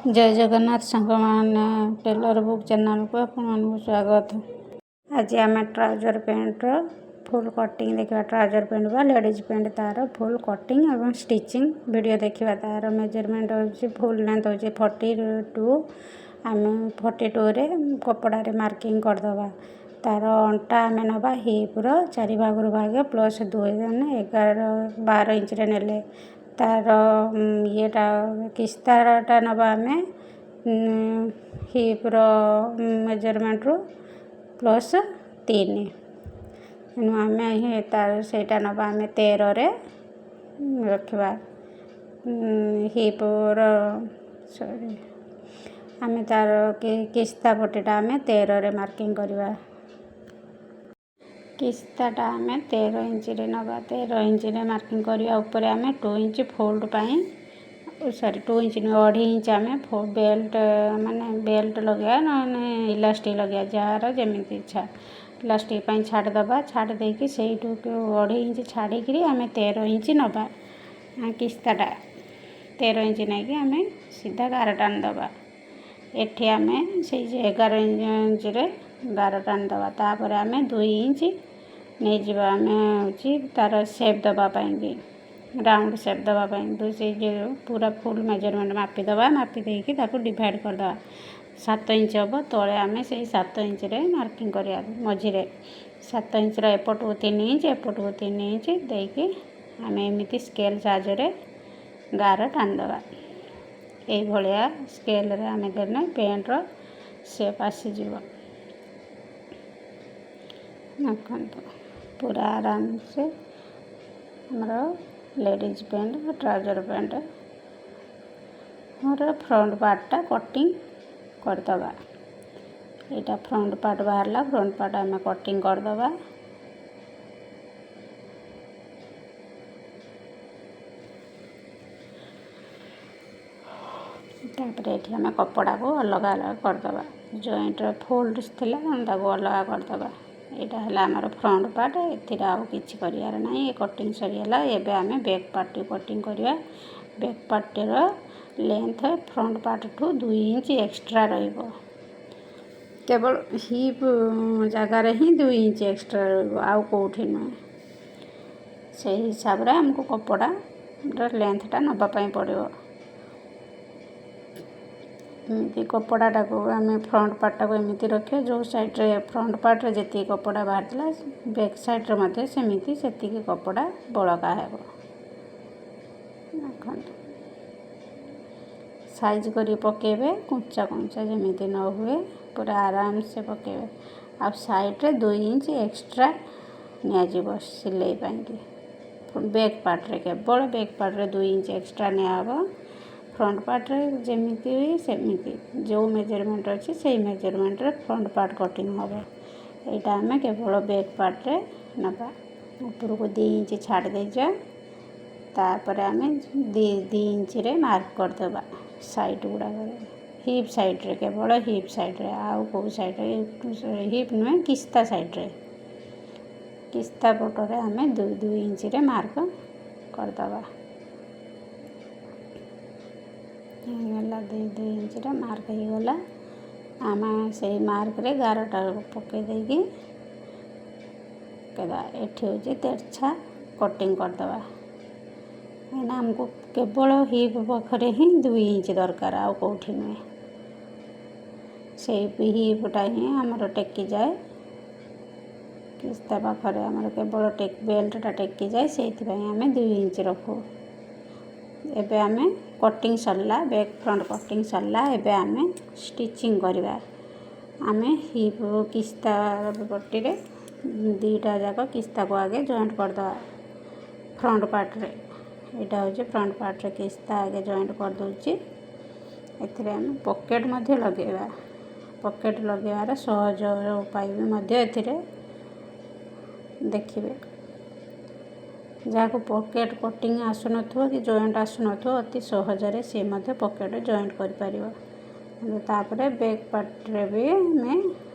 ଜୟ ଜଗନ୍ନାଥ ସାଙ୍ଗମାନେ, tailor book ଚ୍ୟାନେଲକୁ ଆପଣମାନଙ୍କୁ ସ୍ୱାଗତ। ଆଜି ଆମେ ଟ୍ରାଉଜର ପ୍ୟାଣ୍ଟର ଫୁଲ୍ କଟିଂ ଦେଖିବା। ଟ୍ରାଉଜର ପ୍ୟାଣ୍ଟ ବା ଲେଡ଼ିଜ୍ ପ୍ୟାଣ୍ଟ, ତା'ର ଫୁଲ୍ କଟିଂ ଏବଂ ଷ୍ଟିଚିଂ ଭିଡ଼ିଓ ଦେଖିବା। ତା'ର ମେଜରମେଣ୍ଟ ହେଉଛି, ଫୁଲ୍ ଲେନ୍ଥ ହେଉଛି 42। ଆମେ 42ରେ କପଡ଼ାରେ ମାର୍କିଂ କରିଦେବା। ତା'ର ଅଣ୍ଟା ଆମେ ନେବା ହିପ୍ର ଚାରି ଭାଗରୁ ଭାଗ ପ୍ଲସ୍ ଦୁଇ, ମାନେ 11, 12 ଇଞ୍ଚରେ ନେଲେ। ତା'ର ଇଏଟା, କିସ୍ତାଟା ନେବା ଆମେ ହିପ୍ର ମେଜରମେଣ୍ଟରୁ ପ୍ଲସ୍ 3। ତେଣୁ ଆମେ ତାର ସେଇଟା ନେବା, ଆମେ 13ରେ ରଖିବା ହିପ୍ର, ସରି, ଆମେ ତା'ର କିସ୍ତା ପଟିଟା ଆମେ 13ରେ ମାର୍କିଂ କରିବା। କିସ୍ତାଟା ଆମେ 13 ଇଞ୍ଚରେ ନେବା, 13 ଇଞ୍ଚରେ ମାର୍କିଂ କରିବା। ଉପରେ ଆମେ 2 ଇଞ୍ଚ ଫୋଲ୍ଡ ପାଇଁ, ସରି, 2 ଇଞ୍ଚ ନୁହେଁ, ଅଢ଼େଇ ଇଞ୍ଚ ଆମେ ବେଲ୍ଟ, ମାନେ ବେଲ୍ଟ ଲଗାଇବା, ନହେଲେ ଇଲାଷ୍ଟିକ୍ ଲଗାଇବା, ଯାହାର ଯେମିତି ଇଚ୍ଛା। ଇଲାଷ୍ଟିକ୍ ପାଇଁ ଛାଡ଼ିଦେବା। ଛାଡ଼ି ଦେଇକି ସେଇଠୁ ଅଢ଼େଇ ଇଞ୍ଚ ଛାଡ଼ିକିରି ଆମେ 13 ଇଞ୍ଚ ନେବା। କିସ୍ତାଟା 13 ଇଞ୍ଚ ନେଇକି ଆମେ ସିଧା ଗାର ଟାଣିଦେବା। ଏଠି ଆମେ ସେଇ ଯେ 11 ଇଞ୍ଚରେ ଗାର ଟାଣିଦେବା। ତାପରେ ଆମେ 2 ଇଞ୍ଚ ନେଇଯିବା। ଆମେ ହେଉଛି ତା'ର ସେପ୍ ଦେବା ପାଇଁକି, ରାଉଣ୍ଡ ସେପ୍ ଦେବା ପାଇଁ ଦୁଇ, ସେଇ ଯେଉଁ ପୁରା ଫୁଲ୍ ମେଜରମେଣ୍ଟ ମାପିଦେବା। ମାପି ଦେଇକି ତାକୁ ଡିଭାଇଡ଼ କରିଦେବା, 7 ଇଞ୍ଚ ହେବ। ତଳେ ଆମେ ସେଇ 7 ଇଞ୍ଚରେ ମାର୍କିଂ କରିବା। ମଝିରେ 7 ଇଞ୍ଚର ଏପଟକୁ 3 ଇଞ୍ଚ, ଏପଟକୁ 3 ଇଞ୍ଚ ଦେଇକି ଆମେ ଏମିତି ସ୍କେଲ୍ ସାହାଯ୍ୟରେ ଗାର ଟାଣିଦେବା। ଏଇଭଳିଆ ସ୍କେଲ୍ରେ ଆମେ ଦେଲେ ପ୍ୟାଣ୍ଟର ସେପ୍ ଆସିଯିବ। ଦେଖନ୍ତୁ, ପୁରା ଆରାମସେ ଆମର ଲେଡ଼ିଜ୍ ପ୍ୟାଣ୍ଟ, ଟ୍ରାଉଜର ପ୍ୟାଣ୍ଟ ଆମର ଫ୍ରଣ୍ଟ ପାର୍ଟଟା କଟିଂ କରିଦେବା। ଏଇଟା ଫ୍ରଣ୍ଟ ପାର୍ଟ ବାହାରିଲା। ଫ୍ରଣ୍ଟ ପାର୍ଟ ଆମେ କଟିଂ କରିଦେବା। ତାପରେ ଏଠି ଆମେ କପଡ଼ାକୁ ଅଲଗା ଅଲଗା କରିଦେବା। ଜଏଣ୍ଟର ଫୋଲ୍ଡ ଥିଲା, ତାକୁ ଅଲଗା କରିଦେବା। ଏଇଟା ହେଲା ଆମର ଫ୍ରଣ୍ଟ ପାର୍ଟ। ଏଥିରେ ଆଉ କିଛି କରିବାର ନାହିଁ। ଏ କଟିଂ ସରିଗଲା। ଏବେ ଆମେ ବ୍ୟାକ୍ ପାର୍ଟଟି କଟିଂ କରିବା। ବ୍ୟାକ୍ ପାର୍ଟର ଲେନ୍ଥ ଫ୍ରଣ୍ଟ ପାର୍ଟଠୁ 2 ଇଞ୍ଚ ଏକ୍ସଟ୍ରା ରହିବ। କେବଳ ହିପ୍ ଜାଗାରେ ହିଁ 2 ଇଞ୍ଚ ଏକ୍ସଟ୍ରା ରହିବ, ଆଉ କେଉଁଠି ନୁହେଁ। ସେଇ ହିସାବରେ ଆମକୁ କପଡ଼ାର ଲେନ୍ଥଟା ନେବା ପାଇଁ ପଡ଼ିବ। ଏମିତି କପଡ଼ାଟାକୁ ଆମେ ଫ୍ରଣ୍ଟ ପାର୍ଟଟାକୁ ଏମିତି ରଖିବା। ଯେଉଁ ସାଇଡ଼୍ରେ ଫ୍ରଣ୍ଟ ପାର୍ଟରେ ଯେତିକି କପଡ଼ା ବାହାରିଥିଲା, ବ୍ୟାକ୍ ସାଇଡ଼୍ରେ ମଧ୍ୟ ସେମିତି ସେତିକି କପଡ଼ା ବଳକା ହେବ। ଦେଖନ୍ତୁ, ସାଇଜ୍ କରି ପକାଇବେ, କୁଞ୍ଚା କୁଞ୍ଚା ଯେମିତି ନ ହୁଏ, ପୁରା ଆରାମସେ ପକାଇବେ। ଆଉ ସାଇଡ଼୍ରେ 2 ଇଞ୍ଚ ଏକ୍ସଟ୍ରା ନିଆଯିବ ସିଲେଇ ପାଇଁକି। ବ୍ୟାକ୍ ପାର୍ଟରେ, କେବଳ ବ୍ୟାକ୍ ପାର୍ଟରେ 2 ଇଞ୍ଚ ଏକ୍ସଟ୍ରା ନିଆହେବ। ଫ୍ରଣ୍ଟ ପାର୍ଟରେ ଯେମିତି ସେମିତି ଯେଉଁ ମେଜରମେଣ୍ଟ ଅଛି, ସେଇ ମେଜରମେଣ୍ଟରେ ଫ୍ରଣ୍ଟ ପାର୍ଟ କଟିଂ ହେବ। ଏଇଟା ଆମେ କେବଳ ବ୍ୟାକ୍ ପାର୍ଟରେ ନେବା। ଉପରକୁ 2 ଇଞ୍ଚ ଛାଡ଼ି ଦେଇଯିବା। ତାପରେ ଆମେ 2 2 ଇଞ୍ଚରେ ମାର୍କ କରିଦେବା ସାଇଡ଼୍ ଗୁଡ଼ାକରେ, ହିପ୍ ସାଇଡ଼୍ରେ, କେବଳ ହିପ୍ ସାଇଡ଼୍ରେ, ଆଉ କେଉଁ ସାଇଡ଼୍ରେ ହିପ୍ ନୁହେଁ, କିସ୍ତା ସାଇଡ଼୍ରେ। କିସ୍ତା ପଟରେ ଆମେ 2 2 ଇଞ୍ଚରେ ମାର୍କ କରିଦେବା। ହେଇଗଲା, 2 2 ଇଞ୍ଚରେ ମାର୍କ ହେଇଗଲା। ଆମେ ସେଇ ମାର୍କରେ ଗାରଟା ପକାଇ ଦେଇକି ପକାଇଦେବା। ଏଠି ହେଉଛି ତେରଛା କଟିଂ କରିଦେବା, କାହିଁକିନା ଆମକୁ କେବଳ ହିପ୍ ପାଖରେ ହିଁ 2 ଇଞ୍ଚ ଦରକାର, ଆଉ କେଉଁଠି ନୁହେଁ। ସେଇ ହିପ୍ଟା ହିଁ ଆମର ଟେକିଯାଏ। କିସ୍ତା ପାଖରେ ଆମର କେବଳ ବେଲ୍ଟଟା ଟେକିଯାଏ, ସେଇଥିପାଇଁ ଆମେ 2 ଇଞ୍ଚ ରଖୁ। ଏବେ ଆମେ କଟିଂ ସରିଲା, ବ୍ୟାକ୍ ଫ୍ରଣ୍ଟ କଟିଂ ସରିଲା। ଏବେ ଆମେ ଷ୍ଟିଚିଂ କରିବା। ଆମେ ହିପ୍ କିସ୍ତା ପଟିରେ ଦୁଇଟା ଯାକ କିସ୍ତାକୁ ଆଗେ ଜଏଣ୍ଟ କରିଦେବା ଫ୍ରଣ୍ଟ ପାର୍ଟରେ। ଏଇଟା ହେଉଛି ଫ୍ରଣ୍ଟ ପାର୍ଟରେ କିସ୍ତା ଆଗେ ଜଏଣ୍ଟ କରିଦେଉଛି। ଏଥିରେ ଆମେ ପକେଟ୍ ମଧ୍ୟ ଲଗାଇବା। ପକେଟ୍ ଲଗାଇବାର ସହଜ ଉପାୟ ବି ମଧ୍ୟ ଏଥିରେ ଦେଖିବେ। ଯାହାକୁ ପକେଟ୍ କଟିଂ ଆସୁନଥିବ କି ଜଏଣ୍ଟ ଆସୁନଥିବ, ଅତି ସହଜରେ ସିଏ ମଧ୍ୟ ପକେଟ୍ ଜଏଣ୍ଟ କରିପାରିବ। ତାପରେ ବ୍ୟାକ୍ ପାର୍ଟରେ ବି ଆମେ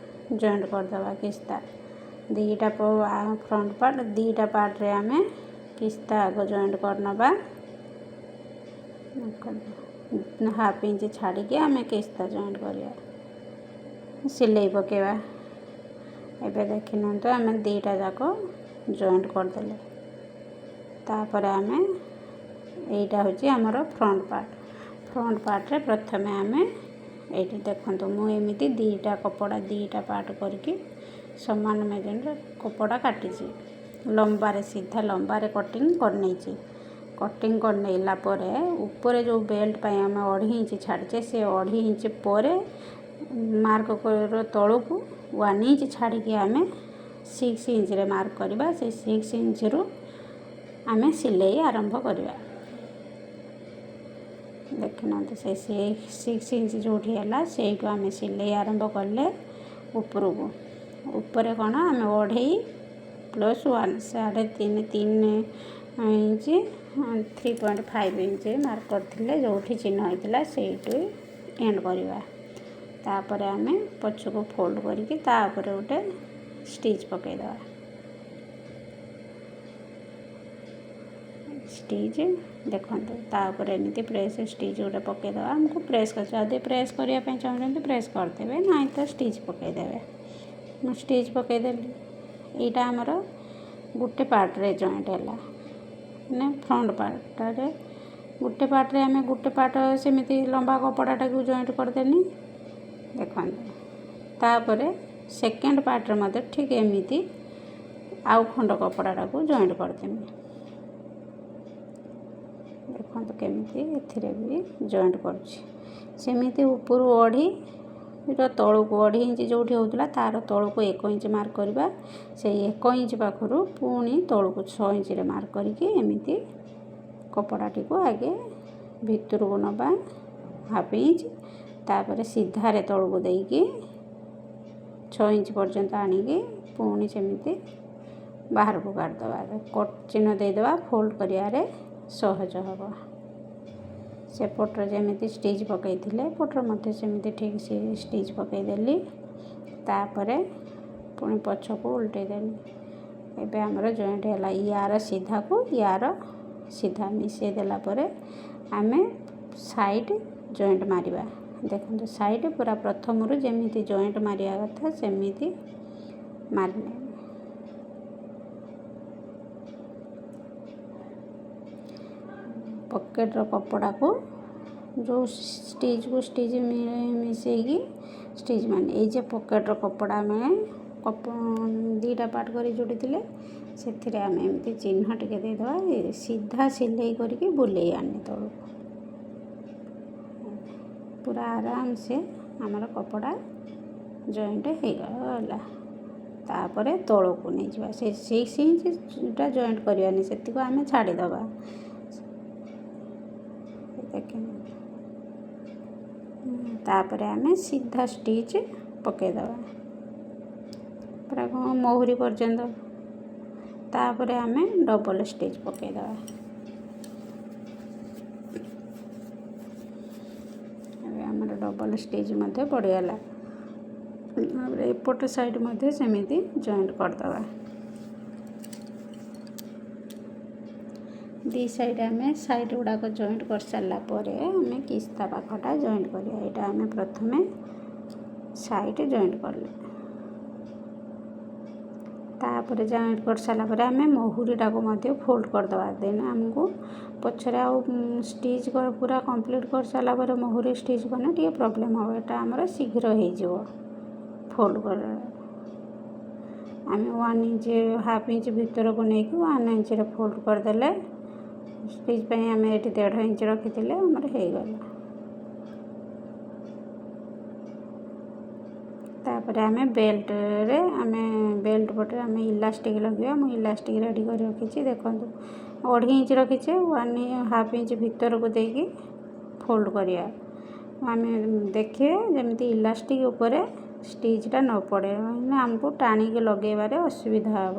ଜଏଣ୍ଟ କରିଦେବା କିସ୍ତା। ଦୁଇଟା ଫ୍ରଣ୍ଟ ପାର୍ଟ, ଦୁଇଟା ପାର୍ଟରେ ଆମେ କିସ୍ତା ଆଗ ଜଏଣ୍ଟ କରିନେବା। ଦେଖନ୍ତୁ। ହାଫ୍ ଇଞ୍ଚ ଛାଡ଼ିକି ଆମେ କିସ୍ତା ଜଏଣ୍ଟ କରିବା, ସିଲେଇ ପକାଇବା। ଏବେ ଦେଖିନିଅନ୍ତୁ, ଆମେ ଦୁଇଟା ଯାକ ଜଏଣ୍ଟ କରିଦେଲେ। ତାପରେ ଆମେ ଏଇଟା ହେଉଛି ଆମର ଫ୍ରଣ୍ଟ ପାର୍ଟ। ଫ୍ରଣ୍ଟ ପାର୍ଟରେ ପ୍ରଥମେ ଆମେ ଏଇଠି ଦେଖନ୍ତୁ, ମୁଁ ଏମିତି ଦୁଇଟା କପଡ଼ା ଦୁଇଟା ପାର୍ଟ କରିକି ସମାନ ମେଜରରେ କପଡ଼ା କାଟିଛି। ଲମ୍ବାରେ, ସିଧା ଲମ୍ବାରେ କଟିଂ କରିନେଇଛି। କଟିଂ କରିନେଲା ପରେ ଉପରେ ଯେଉଁ ବେଲ୍ଟ ପାଇଁ ଆମେ ଅଢ଼େଇ ଇଞ୍ଚ ଛାଡ଼ିଛେ, ସେ ଅଢ଼େଇ ଇଞ୍ଚ ପରେ ମାର୍କ ତଳକୁ 1 ଇଞ୍ଚ ଛାଡ଼ିକି ଆମେ 6 ଇଞ୍ଚରେ ମାର୍କ କରିବା। ସେ 6 ଇଞ୍ଚରୁ ଆମେ ସିଲେଇ ଆରମ୍ଭ କରିବା। ଦେଖିନିଅନ୍ତୁ, ସେ 6 ଇଞ୍ଚ ଯେଉଁଠି ହେଲା, ସେଇଠୁ ଆମେ ସିଲେଇ ଆରମ୍ଭ କଲେ ଉପରକୁ। ଉପରେ କ'ଣ ଆମେ ଅଢ଼େଇ plus one, 3.5, 3 inch, 3.5 inch mark କରିଥିଲେ। ଯେଉଁଠି ଚିହ୍ନ ହେଇଥିଲା, ସେଇଠୁ ଏଣ୍ଡ କରିବା। ତାପରେ ଆମେ ପଛକୁ ଫୋଲ୍ଡ କରିକି ତା ଉପରେ ଗୋଟେ ଷ୍ଟିଚ୍ ପକାଇଦେବା। ଷ୍ଟିଚ୍ ଦେଖନ୍ତୁ, ତା ଉପରେ ଏମିତି ପ୍ରେସ୍ ଷ୍ଟିଚ୍ ଗୋଟେ ପକାଇଦେବା। ଆମକୁ ପ୍ରେସ୍ କରି, ଯଦି ପ୍ରେସ୍ କରିବା ପାଇଁ ଚାହୁଁଛନ୍ତି, ପ୍ରେସ୍ କରିଦେବେ, ନାହିଁ ତ ଷ୍ଟିଚ୍ ପକାଇଦେବେ। ମୁଁ ଷ୍ଟିଚ୍ ପକାଇଦେଲି। ଏଇଟା ଆମର ଗୋଟେ ପାର୍ଟରେ ଜଏଣ୍ଟ ହେଲା, ମାନେ ଫ୍ରଣ୍ଟ ପାର୍ଟଟାରେ ଗୋଟେ ପାର୍ଟରେ ଆମେ ଗୋଟେ ପାର୍ଟ ସେମିତି ଲମ୍ବା କପଡ଼ାଟାକୁ ଜଏଣ୍ଟ କରିଦେଲି। ଦେଖନ୍ତୁ, ତାପରେ ସେକେଣ୍ଡ ପାର୍ଟରେ ମଧ୍ୟ ଠିକ୍ ଏମିତି ଆଉ ଖଣ୍ଡ କପଡ଼ାଟାକୁ ଜଏଣ୍ଟ କରିଦେମି। ଦେଖନ୍ତୁ, କେମିତି ଏଥିରେ ବି ଜଏଣ୍ଟ କରୁଛି। ସେମିତି ଉପରୁ ଅଢ଼େଇର ତଳକୁ, ଅଢ଼େଇ ଇଞ୍ଚ ଯେଉଁଠି ହେଉଥିଲା, ତା'ର ତଳକୁ 1 ଇଞ୍ଚ ମାର୍କ କରିବା। ସେଇ 1 ଇଞ୍ଚ ପାଖରୁ ପୁଣି ତଳକୁ 6 ଇଞ୍ଚରେ ମାର୍କ କରିକି ଏମିତି କପଡ଼ାଟିକୁ ଆଗେ ଭିତରକୁ ନେବା ହାଫ୍ ଇଞ୍ଚ, ତାପରେ ସିଧାରେ ତଳକୁ ଦେଇକି 6 ଇଞ୍ଚ ପର୍ଯ୍ୟନ୍ତ ଆଣିକି ପୁଣି ସେମିତି ବାହାରକୁ କାଢ଼ିଦେବା, କଟ୍ ଚିହ୍ନ ଦେଇଦେବା। ଫୋଲ୍ଡ କରିବାରେ ସହଜ ହେବ। ସେପଟରେ ଯେମିତି ଷ୍ଟିଚ୍ ପକାଇଥିଲେ, ଏପଟରେ ମଧ୍ୟ ସେମିତି ଠିକ୍ ସେ ଷ୍ଟିଚ୍ ପକାଇଦେଲି। ତାପରେ ପୁଣି ପଛକୁ ଉଲଟେଇ ଦେଲି। ଏବେ ଆମର ଜଏଣ୍ଟ ହେଲା। ୟାର ସିଧାକୁ ୟାର ସିଧା ମିଶାଇ ଦେଲା ପରେ ଆମେ ସାଇଡ଼୍ ଜଏଣ୍ଟ ମାରିବା। ଦେଖନ୍ତୁ, ସାଇଡ଼୍ ପୁରା ପ୍ରଥମରୁ ଯେମିତି ଜଏଣ୍ଟ ମାରିବା କଥା, ସେମିତି ମାରିଲେ। ପକେଟ୍ର କପଡ଼ାକୁ ଯେଉଁ ଷ୍ଟିଚ୍କୁ ଷ୍ଟିଚ୍ ମିଶାଇକି ଷ୍ଟିଚ୍, ମାନେ ଏଇ ଯେ ପକେଟ୍ର କପଡ଼ା ଆମେ ଦୁଇଟା ପାର୍ଟ କରି ଯୋଡ଼ିଥିଲେ, ସେଥିରେ ଆମେ ଏମିତି ଚିହ୍ନ ଟିକେ ଦେଇଦେବା। ସିଧା ସିଲେଇ କରିକି ବୁଲେଇ ଆଣିଲେ ତଳକୁ ପୁରା ଆରାମସେ ଆମର କପଡ଼ା ଜଏଣ୍ଟ ହେଇଗଲା। ତାପରେ ତଳକୁ ନେଇଯିବା। ସେ 6 ଇଞ୍ଚଟା ଜଏଣ୍ଟ କରିବାନି, ସେତିକୁ ଆମେ ଛାଡ଼ିଦେବା। ଦେଖନ୍ତୁ, ତାପରେ ଆମେ ସିଧା ଷ୍ଟିଚ୍ ପକାଇଦେବା ପୁରା କ'ଣ ମହୁରି ପର୍ଯ୍ୟନ୍ତ। ତାପରେ ଆମେ ଡବଲ୍ ଷ୍ଟିଚ୍ ପକାଇଦେବା। ଏବେ ଆମର ଡବଲ୍ ଷ୍ଟିଚ୍ ମଧ୍ୟ ପଡ଼ିଗଲା। ତାପରେ ଏପଟ ସାଇଡ଼୍ ମଧ୍ୟ ସେମିତି ଜଏଣ୍ଟ କରିଦେବା। ଦୁଇ ସାଇଡ଼୍ ଆମେ ସାଇଡ଼୍ ଗୁଡ଼ାକ ଜଏଣ୍ଟ କରିସାରିଲା ପରେ ଆମେ କିସ୍ତା ପାଖଟା ଜଏଣ୍ଟ କରିବା। ଏଇଟା ଆମେ ପ୍ରଥମେ ସାଇଡ଼୍ ଜଏଣ୍ଟ କଲେ। ତାପରେ ଜଏଣ୍ଟ କରିସାରିଲା ପରେ ଆମେ ମହୁରିଟାକୁ ମଧ୍ୟ ଫୋଲ୍ଡ କରିଦେବା। ଦେନ୍ ଆମକୁ ପଛରେ ଆଉ ଷ୍ଟିଚ୍ ପୁରା କମ୍ପ୍ଲିଟ୍ କରିସାରିଲା ପରେ ମହୁରି ଷ୍ଟିଚ୍ କଲେ ଟିକେ ପ୍ରୋବ୍ଲେମ୍ ହେବ। ଏଇଟା ଆମର ଶୀଘ୍ର ହେଇଯିବ ଫୋଲ୍ଡ କଲେ। ଆମେ 1 ଇଞ୍ଚ, ହାଫ୍ ଇଞ୍ଚ ଭିତରକୁ ନେଇକି 1 ଇଞ୍ଚରେ ଫୋଲ୍ଡ କରିଦେଲେ, ଷ୍ଟିଚ୍ ପାଇଁ ଆମେ ଏଠି ଦେଢ଼ ଇଞ୍ଚ ରଖିଥିଲେ, ଆମର ହେଇଗଲା। ତାପରେ ଆମେ ବେଲ୍ଟରେ, ଆମେ ବେଲ୍ଟ ପଟରେ ଆମେ ଇଲାଷ୍ଟିକ୍ ଲଗାଇବା। ମୁଁ ଇଲାଷ୍ଟିକ୍ ରେଡ଼ି କରି ରଖିଛି। ଦେଖନ୍ତୁ, ଅଢ଼େଇ ଇଞ୍ଚ ରଖିଛେ, 1.5 ଇଞ୍ଚ ଭିତରକୁ ଦେଇକି ଫୋଲ୍ଡ କରିବା। ଆମେ ଦେଖିବେ ଯେମିତି ଇଲାଷ୍ଟିକ୍ ଉପରେ ଷ୍ଟିଚ୍ଟା ନ ପଡ଼େ, କାହିଁକିନା ଆମକୁ ଟାଣିକି ଲଗାଇବାରେ ଅସୁବିଧା ହେବ।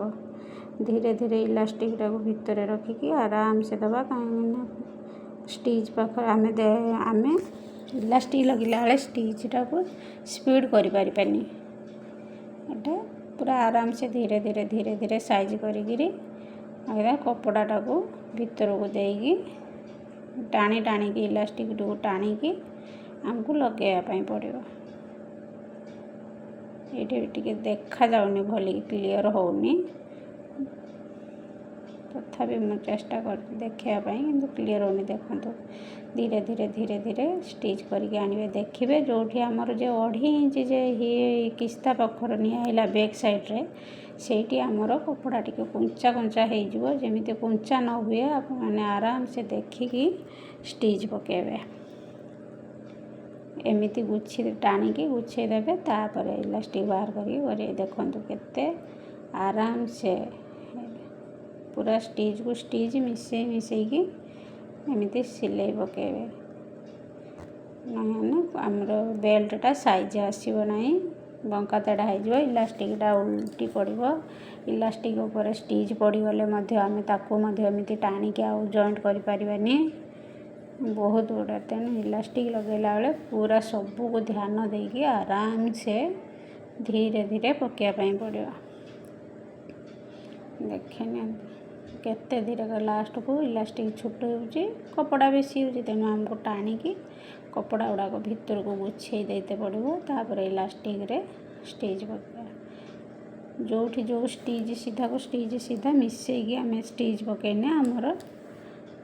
ଧୀରେ ଧୀରେ ଇଲାଷ୍ଟିକ୍ଟାକୁ ଭିତରେ ରଖିକି ଆରାମସେ ଦେବା, କାହିଁକିନା ଷ୍ଟିଚ୍ ପାଖରେ ଆମେ ଇଲାଷ୍ଟିକ୍ ଲଗେଇଲା ବେଳେ ଷ୍ଟିଚ୍ଟାକୁ ସ୍ପିଡ଼୍ କରିପାରିବାନି। ଏଇଟା ପୁରା ଆରାମସେ ଧୀରେ ଧୀରେ ଧୀରେ ଧୀରେ ସାଇଜ୍ କରିକିରି ଏଇଟା କପଡ଼ାଟାକୁ ଭିତରକୁ ଦେଇକି ଟାଣି ଟାଣିକି ଇଲାଷ୍ଟିକ୍ଟିକୁ ଟାଣିକି ଆମକୁ ଲଗାଇବା ପାଇଁ ପଡ଼ିବ। ଏଇଠି ଟିକେ ଦେଖାଯାଉନି ଭଲିକି, କ୍ଲିଅର୍ ହେଉନି, ତଥାପି ମୁଁ ଚେଷ୍ଟା କରୁଛି ଦେଖାଇବା ପାଇଁ, କିନ୍ତୁ କ୍ଲିଅର୍ ହେଉନି। ଦେଖନ୍ତୁ, ଧୀରେ ଧୀରେ ଧୀରେ ଧୀରେ ଷ୍ଟିଚ୍ କରିକି ଆଣିବେ। ଦେଖିବେ, ଯେଉଁଠି ଆମର ଯେ 2.5 ଇଞ୍ଚ ଯେ କିସ୍ତା ପାଖରେ ନିଆ ହେଲା ବ୍ୟାକ୍ ସାଇଡ଼୍ରେ, ସେଇଠି ଆମର କପଡ଼ା ଟିକେ କୁଞ୍ଚା କୁଞ୍ଚା ହେଇଯିବ। ଯେମିତି କୁଞ୍ଚା ନ ହୁଏ, ଆପଣମାନେ ଆରାମସେ ଦେଖିକି ଷ୍ଟିଚ୍ ପକାଇବେ। ଏମିତି ଗୁଛି ଟାଣିକି ଗୁଛେଇ ଦେବେ, ତାପରେ ଇଲାଷ୍ଟିକ୍ ବାହାର କରିକି କରିବେ। ଦେଖନ୍ତୁ, କେତେ ଆରାମସେ ପୁରା ଷ୍ଟିଚ୍କୁ ଷ୍ଟିଚ୍ ମିଶେଇ ମିଶେଇକି ଏମିତି ସିଲେଇ ପକାଇବେ। ନହେଲେ ଆମର ବେଲ୍ଟଟା ସାଇଜ୍ ଆସିବ ନାହିଁ, ବଙ୍କା ତେଢ଼ା ହେଇଯିବ, ଇଲାଷ୍ଟିକ୍ଟା ଉଲ୍ଟି ପଡ଼ିବ। ଇଲାଷ୍ଟିକ୍ ଉପରେ ଷ୍ଟିଚ୍ ପଡ଼ିଗଲେ ମଧ୍ୟ ଆମେ ତାକୁ ମଧ୍ୟ ଏମିତି ଟାଣିକି ଆଉ ଜଏଣ୍ଟ କରିପାରିବାନି, ବହୁତ ଗୁଡ଼ା। ତେଣୁ ଇଲାଷ୍ଟିକ୍ ଲଗାଇଲା ବେଳେ ପୁରା ସବୁକୁ ଧ୍ୟାନ ଦେଇକି ଆରାମସେ ଧୀରେ ଧୀରେ ପକାଇବା ପାଇଁ ପଡ଼ିବ। ଦେଖି ନିଅନ୍ତୁ, କେତେ ଧୀରେ। ଲାଷ୍ଟକୁ ଇଲାଷ୍ଟିକ୍ ଛୋଟ ହେଉଛି, କପଡ଼ା ବେଶୀ ହେଉଛି, ତେଣୁ ଆମକୁ ଟାଣିକି କପଡ଼ା ଗୁଡ଼ାକ ଭିତରକୁ ଗୁଛେଇ ଦେଇତେ ପଡ଼ିବ। ତାପରେ ଇଲାଷ୍ଟିକ୍ରେ ଷ୍ଟିଚ୍ ପକାଇବା। ଯେଉଁଠି ଯେଉଁ ଷ୍ଟିଚ୍ ସିଧାକୁ ଷ୍ଟିଚ୍ ସିଧା ମିଶେଇକି ଆମେ ଷ୍ଟିଚ୍ ପକାଇନେ ଆମର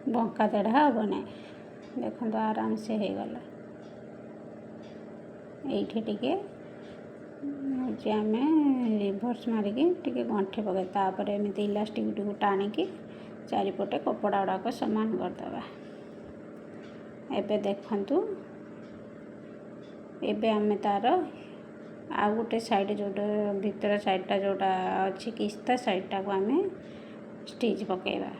ବଙ୍କା ତେଢ଼ା ହେବ ନାହିଁ। ଦେଖନ୍ତୁ, ଆରାମସେ ହେଇଗଲା। ଏଇଠି ଟିକେ ହେଉଛି ଆମେ ରିଭର୍ସ ମାରିକି ଟିକେ ଗଣ୍ଠି ପକାଇ, ତାପରେ ଏମିତି ଇଲାଷ୍ଟିକ୍ଟିକୁ ଟାଣିକି ଚାରିପଟେ କପଡ଼ା ଗୁଡ଼ାକ ସମାନ କରିଦେବା। ଏବେ ଦେଖନ୍ତୁ, ଏବେ ଆମେ ତା'ର ଆଉ ଗୋଟେ ସାଇଡ଼୍, ଯେଉଁଟା ଭିତର ସାଇଡ଼୍ଟା ଯେଉଁଟା ଅଛି, କିସ୍ତା ସାଇଡ଼୍ଟାକୁ ଆମେ ଷ୍ଟିଚ୍ ପକାଇବା।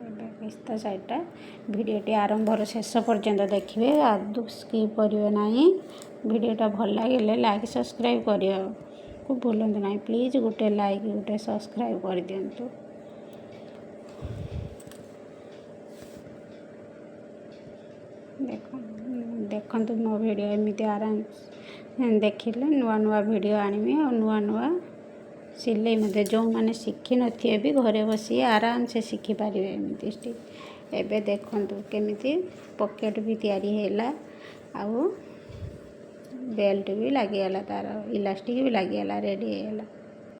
ଏବେ କିସ୍ତା ସାଇଡ଼୍ଟା। ଭିଡ଼ିଓଟି ଆରମ୍ଭରୁ ଶେଷ ପର୍ଯ୍ୟନ୍ତ ଦେଖିବେ, ଆଦୌ ସ୍କିପ୍ କରିବେ ନାହିଁ। ଭିଡ଼ିଓଟା ଭଲ ଲାଗିଲେ ଲାଇକ୍, ସବସ୍କ୍ରାଇବ୍ କରିବାକୁ ଭୁଲନ୍ତୁ ନାହିଁ। ପ୍ଲିଜ୍ ଗୋଟେ ଲାଇକ୍, ଗୋଟେ ସବସ୍କ୍ରାଇବ୍ କରିଦିଅନ୍ତୁ। ଦେଖନ୍ତୁ ମୋ ଭିଡ଼ିଓ। ଏମିତି ଆରାମ ଦେଖିଲେ ନୂଆ ନୂଆ ଭିଡ଼ିଓ ଆଣିବି ଆଉ ନୂଆ ନୂଆ ସିଲେଇ ମଧ୍ୟ ଯେଉଁମାନେ ଶିଖିନଥିବେ ବି ଘରେ ବସି ଆରାମସେ ଶିଖିପାରିବେ ଏମିତି ଷ୍ଟିଚ୍। ଏବେ ଦେଖନ୍ତୁ, କେମିତି ପକେଟ୍ ବି ତିଆରି ହେଲା ଆଉ ବେଲ୍ଟ ବି ଲାଗିଗଲା, ତା'ର ଇଲାଷ୍ଟିକ୍ ବି ଲାଗିଗଲା, ରେଡ଼ି ହେଇଗଲା।